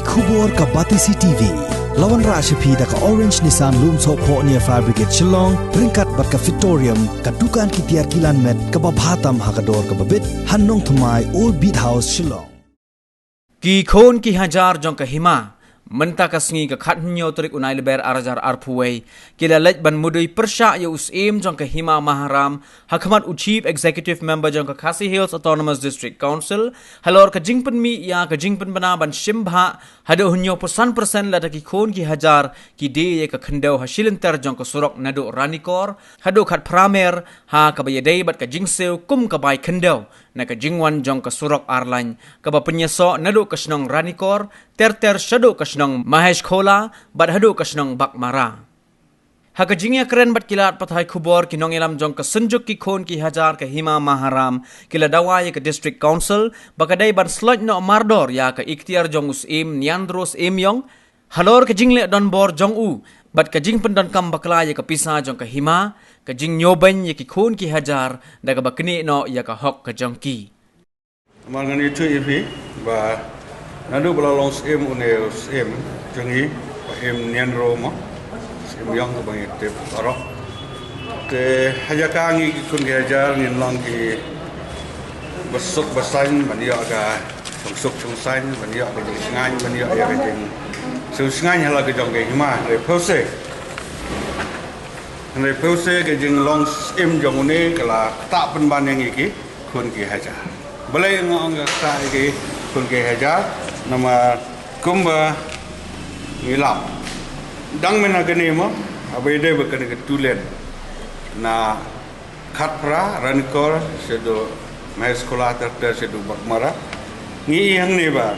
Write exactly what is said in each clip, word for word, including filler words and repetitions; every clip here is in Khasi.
Khubor ka Batesi T V. La wanrah sha phi da ka Orange Nissan Lumsohphoh near Fire Brigade Shillong, ryngkat bad ka Fitorium, ka dukan ki tiar kilan met kaba bha tam ha ka dor kaba bit, ha Nongthymmai, Old Beat House, Shillong. Ki khun ki hajar jong ka hima, mynta ka sngi ka khathynñiew tarik u Nailber ar hajar arphew wei, ki la leit ban mudui pyrshah ïa u syiem jong ka hima Maharam, ha khmat u Chief Executive Member jong ka Khasi Hills Autonomous District Council, halor ka jingpynmih ïa ka jingpynbna ban shim bha haduh hynñiewphew san persen lada ki khun ki hajar ki die ïa ka khyndew ha shilynter jong ka surok naduh Ranikor haduh Khatphra Mer, ha kaba ïadei bad ka jingsiew kum ka bai khyndew na ka jingwan jong ka surok ar lane, kaba pynïasoh naduh ka shnong Ranikor ter ter shaduh ka shnong Maheshkhola bad haduh ka shnong Baghmara. Ha ka jingïakren bad ki lad pathai khubor, ki nongïalam jong ka Synjuk ki Khun ki Hajar ka Hima Maharam ki la dawa ïa ka District Council ba ka dei ban sloit noh mardor ïa ka iktiar jong u Syiem Niandro Syiem Ïong halor ka jingleh donbor jong u bad ka jingpyndonkam bakla ïa ka pisa jong ka hima, ka jingñiewbeiñ ïa ki khun ki hajar da kaba knieh noh ïa ka hok ka jong ki. Namar ngan ïathuh ïa phi ba naduh ba la long syiem une u syiem jong ngi, ba im Niandro mo, Syiem Ïong kaba ngi tip baroh. Te ha jaka ngi ki khun ki hajar ngin long ki basuk basaiñ ban ïoh ka shongsuk shongsaiñ, ban ïoh ka jingsngaiñ, ban ïoh ïa ka jingsngaiñ ha la ka jong ka hima, hynrei phewse. Hynrei phewse ka jinglong syiem jong une ka la ktah pynban ïa ngi ki khun ki hajar. Balei nga ong ka ktah ïa ki khun ki hajar? Namar kumba ngi lap, dang mynta kane mo, haba ïadei bad kane ka two lane na Khatphra, Ranikor shaduh Maheshkhola ter ter shaduh Baghmara, ngi i hangne ba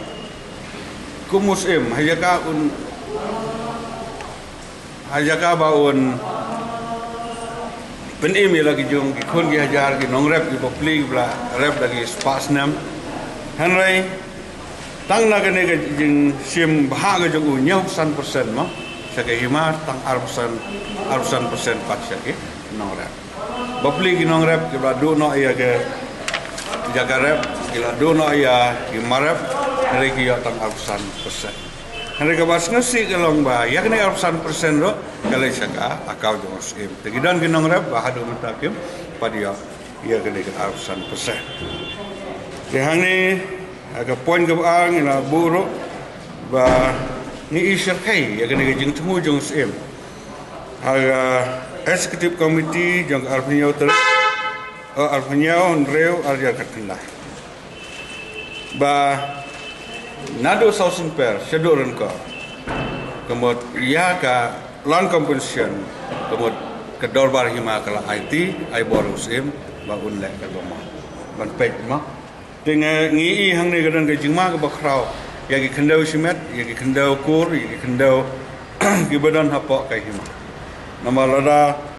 kum u syiem, ha jaka un, ha jaka ba un pynim ïa la ki jong ki khun ki hajar, ki nongrep ki bapli kiba la rep da ki spah snem. Hynrei tang na kane ka jingshim bha ka jong u, hynñiewphew san persen mo, sha ka hima tang arphew san, arphew san persen pat sha ki nongrep. Bapli ki nongrep kiba la duh noh ïa ka jaka rep, ki la duh noh ïa ki marep, hynrei ki ïoh tang arphew san persen. Hynrei kaba sngewsih ka long ba ïa kane arphew san persen ruh ka leit sha ka account jong u syiem. Te ki don ki nongrep ba haduh mynta kim pat ïoh ïa kane ka arphew san persen. Te hangne ha ka point kaba ar ngi la buh ruh ba ngi i shyrkhei ïa kane ka jingthmu jong u syiem ha ka Executive Committee jong ka arphew hynñiew tarik, eh, arphew hynñiew hynriew ar hajar khatkhyndai, ba naduh South Singpyr shaduh Ranikor, ka mut ïa ka land compensation, ka mut ka dorbar hima ka la aiti, ai bor u syiem ba un leh ka dorbar ban peit ma. Te ngi i hangne ka don ka jingma kaba khraw ïa ki khyndew shimet, ïa ki khyndew kur, ïa ki khyndew kiba don hapoh ka hima. Namar lada